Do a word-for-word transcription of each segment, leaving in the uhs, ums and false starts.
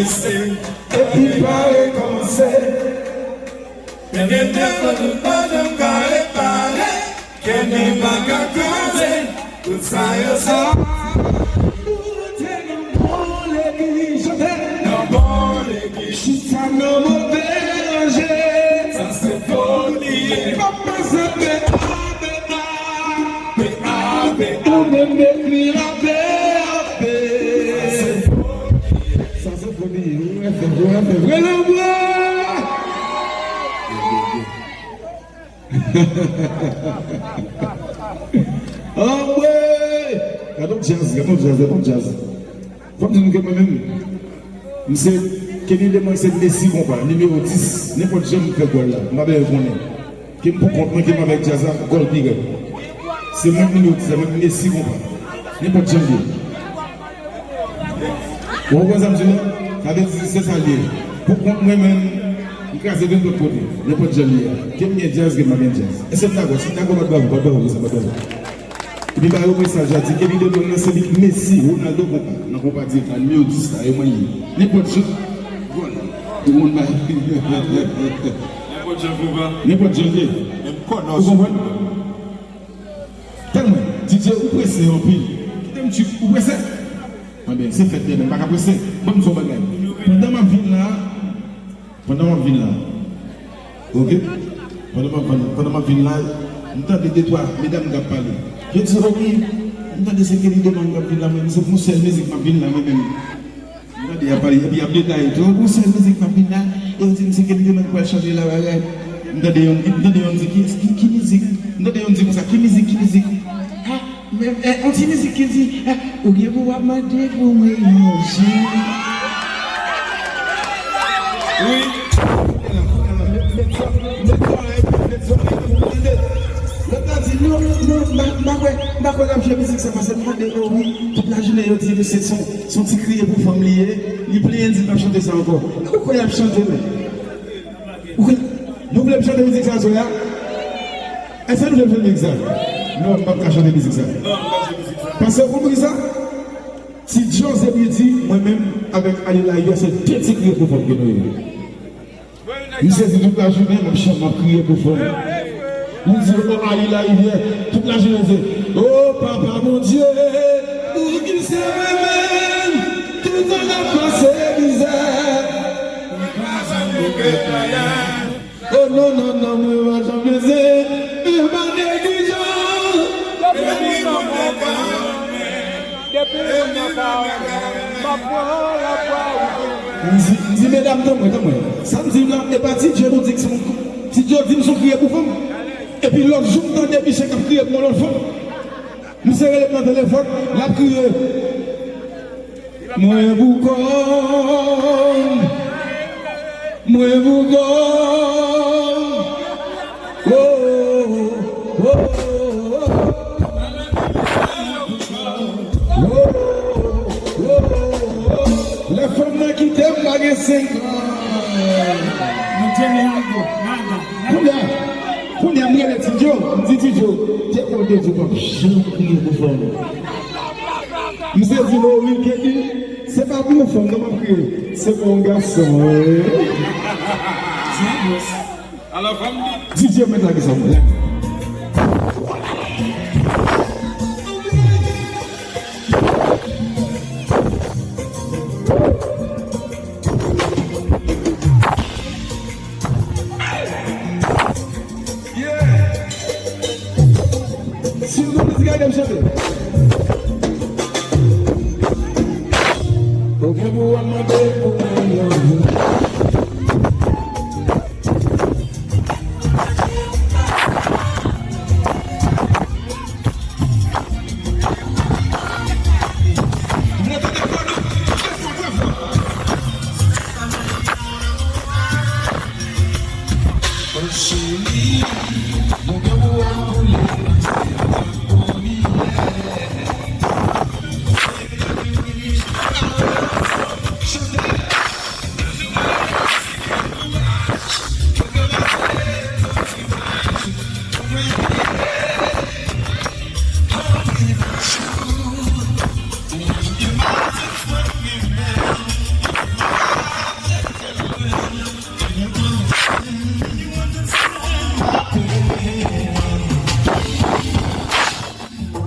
Epi pare kòmanse. Men gen de moun nou pa janm ka repare. Kenny pa ka kraze tout sa yo se. Ou te nan bon legliz, chante. Nan bon legliz. Chita nan move ranje. Sa se foli. Papa se P A P A. P A P A. Ou menm ekri la P A P. Sa se foli. Sa se foli. Ou refè, ou refè. Vre lanmou! Anmwey! Gade yon djaz, gade yon djaz, gade yon djaz. Fò m di nou ke mwen menm, m se Kenny Deman, se Messi konpa, nimewo dis. Nenpòt jan m fè gòl la, m pa bezwen konnen. Ke m pou kont mwen, ke m avèk djaz la, gòl pi rèd. Se mwen k nimewo dis la, mwen k Messi konpa. Nenpòt jan m ye. Ou konprann sa m di la? Sa vle di se sa l ye. Pou kont mwen menm, m kraze vennlòt kote. Nenpòt jan l ye a. Ke m gen djaz, ke m pa gen djaz. Èske n dakò? Si n dakò, bat bravo, bat bravo, konsa, bat bravo. Epi ba yo mesaj la, di Kenny Deman nan se li k Messi, Ronaldo konpa. Nan konpa di, a nimewo dis la, e mwen ye. Nenpòt jan. Vwala. Tout moun ba. Nenpòt jan, konpa. Nenpòt jan l ye. Menm kònòs. Ou konprann? Tèlman, D J, ou prese anpil. Kite m di, ou prese? Anben, se fèt demen, m pa ka prese. Ban m di w yon bagay. Pandan m ap vin la, pandan m ap vin la, oke? Pandan m ap vin, pandan m ap vin la, m tande de twa medam k ap pale. Yo di, o wi, m tande se Kenny Deman k ap vin la, mwen, se pou yon sèl mizik m ap vin la, mwen menm. M tande y ap pale, epi y ap detaye tou. Yon sèl mizik m ap vin la, e yo di m se Kenny Deman k pral chante la bagay. M tande yon, m tande yon di, ki, ki, ki mizik? M tande yon di konsa, ki mizik, ki mizik? Ah, men, eh, yon ti mizik ki di, ah, ou gen pou w ap mande pou mwen yon jou. Wi. Lòt la di, non, non, m pa, m pa kwè, m pa kwè l ap jwe mizik sa, paske m tande, o wi, tout lajounen yo di misye se yon, se yon ti kriye pou fanm li ye, li plenyen, di l p ap chante sa ankò. Ou kwè y ap chante, men? Ou kwè, nou vle m chante mizik sa aswè a? Èske nou vle m chante mizik sa? Non, m p ap ka chante mizik sa. Paske ou konn poukisa? Ti Djo Zebidi, mwen menm, avèk Ali Larivière, se de ti kriye pou fanm ke nou ye. M sezi tout lajounen, m ap chan-, m ap kriye pou fanm. M di, o, Ali Larivière, tout lajounen se, o, Papa Bondye, ou ki sove mwen, tout an ap pase mizè. O, non, non, non, mwen pa janm lese, mwen pa neglijan. Depi moun nan ka wè m, depi moun nan ka wè m, m ap pran lapwa ou. M di, m di, medam, tann mwen, tann mwen. Sa m di la, e pa Ti Djo nou di k se yon, Ti Djo di m se yon kriye pou fanm. Epi lòt jou, m tande Michel k ap kriye pou yon lòt fanm. Misye rele m nan telefòn, l ap kriye. Mwen pou kò m, mwen pou kò m. Oh, oh, oh, oh. Lè fanm nan kite m, m pa gen senk an. Kounye a, kounye a, m rele Ti Djo, m di, Ti Djo, te konn te di w p ap janm kriye pou fanm. Misye di m, o wi, Kenny, se pa pou yon fanm non m ap kriye, se pou yon gason, wi. Alò, fanm di, D J met la ki sa mwen. Yeah. Si nou konn mizik la, edem chante. Ou gen pou w ap mande pou mwen yon jou.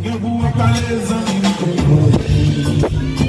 Grangou ap pale, zanmi m konprann.